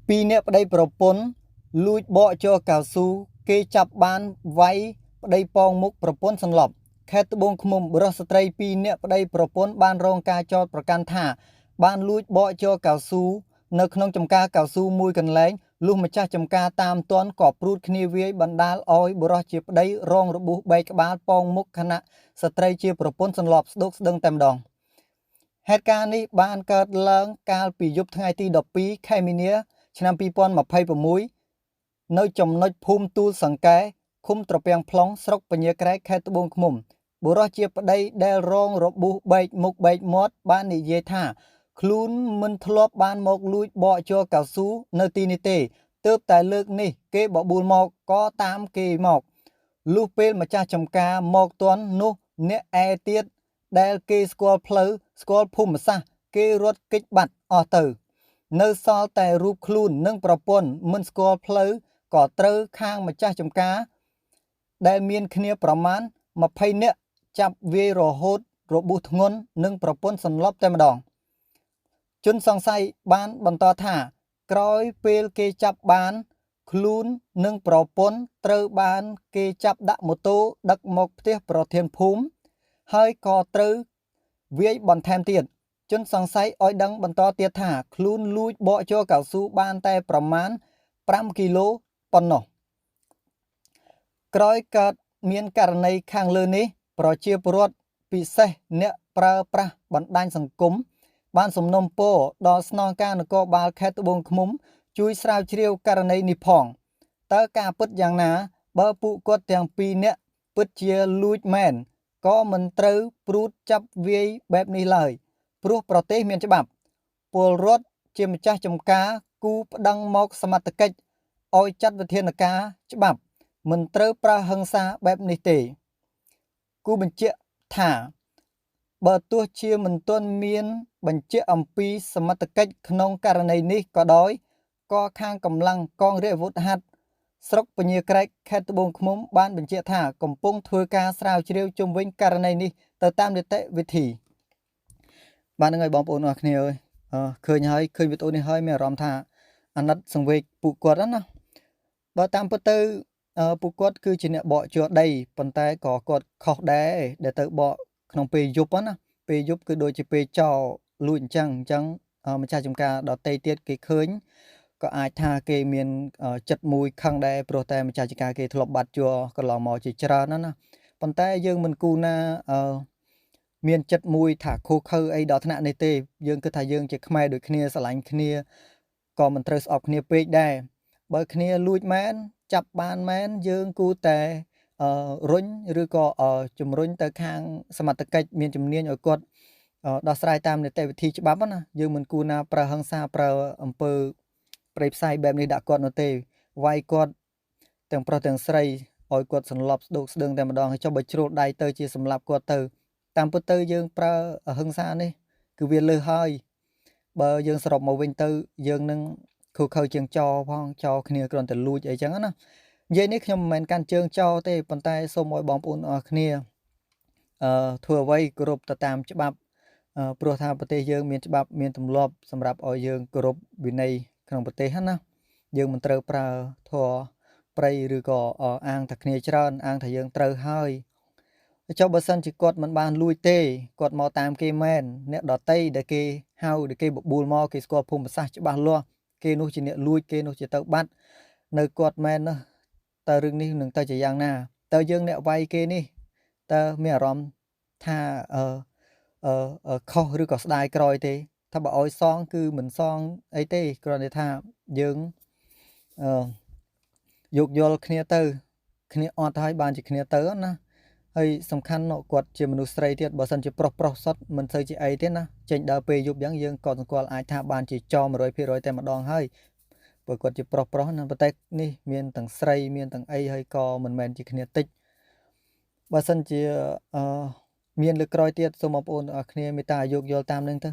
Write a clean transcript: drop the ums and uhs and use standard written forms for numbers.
ពីរនាក់ប្តីប្រពន្ធលួចបកជ័រកៅស៊ូគេចាប់បានវាយប្តីប៉ោងមុខប្រពន្ធសន្លប់ខេត្តត្បូងឃ្មុំបុរសស្ត្រីពីរនាក់ប្តីប្រពន្ធបានរងការចោទប្រកាន់ថាបានលួចបកជ័រកៅស៊ូនៅក្នុងចំការកៅស៊ូមួយកន្លែងលុះម្ចាស់ចំការតាមទាន់ក៏ព្រួតគ្នាវាយបណ្ដាលឲ្យបុរសជាប្តីរងរបួសបែកក្បាលប៉ោងមុខខណៈស្ត្រីជាប្រពន្ធសន្លប់ស្ដុកស្ដឹងតែម្ដងហេតុការណ៍នេះបានកើតឡើងកាលពីយប់ថ្ងៃទី12ខែមីនាឆ្នាំ2026នៅចំណុចភូមិទូលសង្កែឃុំត្រពាំងផ្លុងស្រុកពញាក្រែកខេត្តត្បូងឃ្មុំបុរសជាប្តីដែលរងរបួសបែកមុខបែកមាត់បាននិយាយថាខ្លួនមិនធ្លាប់បានមកលួចបកជ័រកៅស៊ូនៅទីនេះទេទើបតែលើកនេះគេបបួលមកក៏តាមគេមកលុះពេលម្ចាស់ចំការមកទាន់នោះអ្នកឯទៀតដែលគេស្គាល់ផ្លូវស្គាល់ភូមិសាស្ត្រគេរត់គេចបាត់អស់ទៅនៅសល់តែរូបខ្លួននិងប្រពន្ធមិនស្គាល់ផ្លូវក៏ត្រូវខាងម្ចាស់ចំការដែលមានគ្នាប្រមាណ20នាក់ចាប់វាយរហូតរបួសធ្ងន់និងប្រពន្ធសន្លប់តែម្ដងជនសង្ស័យបានបន្តថាក្រោយពេលគេចាប់បានខ្លួននិងប្រពន្ធត្រូវបានគេចាប់ដាក់ម៉ូតូដឹកមកផ្ទះប្រធានភូមិហើយក៏ត្រូវវាយបន្ថែមទៀតជនសង្ស័យឲ្យដឹងបន្តទៀតថាខ្លួនលួចបកជ័រកៅស៊ូបានតែប្រមាណ5គីឡូប៉ុណ្ណោះក្រោយកើតមានករណីខាងលើនេះប្រជាពលរដ្ឋពិសេសអ្នកប្រើប្រាស់បណ្ដាញសង្គមបានសំណូមពរដល់ស្នងការនគរបាលខេត្តត្បូងឃ្មុំជួយស្រាវជ្រាវករណីនេះផងតើការពិតយ៉ាងណាបើពួកគាត់ទាំងពីរនាក់ពិតជាលួចមែនក៏មិនត្រូវព្រួតចាប់វាយបែបនេះឡើយព្រោះប្រទេសមានច្បាប់ពលរដ្ឋជាម្ចាស់ចំការគូប្តឹងមកសមត្ថកិច្ចឲ្យចាត់វិធានការច្បាប់មិនត្រូវប្រើហិង្សាបែបនេះទេគូបញ្ជាក់ថាបើទោះជាមិនទាន់មានបញ្ជាក់អំពីសមត្ថកិច្ចក្នុងករណីនេះក៏ដោយក៏ខាងកម្លាំងកងរាជអាវុធហត្ថស្រុកពញាក្រែកខេត្តត្បូងឃ្មុំបានបញ្ជាក់ថាកំពុងធ្វើការស្រាវជ្រាវជុំវិញករណីនេះទៅតាមនីតិវិធីបាទហ្នឹងហើយបងប្អូនអរគ្នាអើយឃើញហើយឃើញវីដេអូនេះហើយមានអារម្មណ៍ថាអាណិតសង្វេគពួកគាត់ណាបើតាមពិតទៅពួកគាត់គឺជាអ្នកបកជ័រដីប៉ុន្តែក៏គាត់ខុសដែរដែលទៅបកក្នុងពេលយប់ណាពេលយប់គឺដូចជាពេលចោលលួចអញ្ចឹងម្ចាស់ចំការដតីទៀតគេឃើញក៏អាចថាគេមានចិត្តមួយខឹងដែរព្រោះតែម្ចាស់ចំការគេធ្លាប់បាត់ជ័រកន្លងមកជាច្រើនណាប៉ុន្តែយើងមិនគូណាមានចិត្តមួយថាខូខើអីដល់ថ្នាក់នេះទេយើងគិតថាយើងជាខ្មែរដូចគ្នាស្រឡាញ់គ្នាក៏មិនត្រូវស្អប់គ្នាពេកដែរបើគ្នាលួចមែនចាប់បានមែនយើងគូតែរុញឬក៏ជំរុញទៅខាងសមត្ថកិច្ចមានជំនាញឲ្យគាត់ដោះស្រាយតាមនីតិវិធីច្បាប់ណាយើងមិនគួរណាប្រើហិង្សាប្រើអំពើព្រៃផ្សៃបែបនេះដាក់គាត់នោះទេវាយគាត់ទាំងប្រុសទាំងស្រីឲ្យគាត់សន្លប់ស្ដោកស្ដឹងតែម្ដងហើយចុះបើជ្រុលដៃទៅជាសម្លាប់គាត់ទៅតាមពិតទៅយើងប្រើហិង្សានេះគឺវាលើសហើយបើយើងសរុបមកវិញទៅយើងនឹងខូខើជាងចោផងចោគ្នាគ្រាន់តែលួចអីចឹងណានិយាយនេះខ្ញុំមិនមែនកាន់ជើងចោទេប៉ុន្តែសូមឲ្យបងប្អូនអរគ្នាធ្វើអ្វីគោរពទៅតាមច្បាប់ព្រោះថាប្រទេសយើងមានច្បាប់មានទម្លាប់សម្រាប់ឲ្យយើងគោរពវិន័យក្នុងប្រទេសណាយើងមិនត្រូវប្រើធម៌ប្រៃឬក៏អាងថាគ្នាច្រើនអាងថាយើងត្រូវហើយចុះបើសិនជាគាត់មិនបានលួចទេគាត់មកតាមគេមែនអ្នកដតីដែលគេហៅដែលគេបបួលមកគេស្គាល់ភូមិសាស្ត្រច្បាស់លាស់គេនោះជាអ្នកលួចគេនោះជាទៅបាត់នៅគាត់មែនណាតើរឿងនេះនឹងទៅជាយ៉ាងណាតើយើងអ្នកវាយគេនេះតើមានអារម្មណ៍ថាអឺខុសឬក៏ស្ដាយក្រោយទេថាបើឲ្យសងគឺមិនសងអីទេគ្រាន់តែថាយើងអឺយោគយល់គ្នាទៅគ្នាអត់ហើយបានជាគ្នាទៅណាហើយសំខាន់គាត់ជាមនុស្សស្រីទៀតបើសិនជាប្រុសប្រុសសុទ្ធមិនសូវជាអីទេណាចេញដើរពេលយប់យ៉ាងយើងក៏សង្កល់អាចថាបានជាចោ 100% តែម្ដងហើយបើគាត់ជាប្រុសប្រុសណាប៉ុន្តែនេះមានទាំងស្រីមានទាំងអីហើយក៏មិនមែនជាគ្នាតិចបើសិនជាអឺមានលើកក្រោយទៀតសូមបងប្អូនទាំងអស់គ្នាមេត្តាយោគយល់តាមនឹងទៅ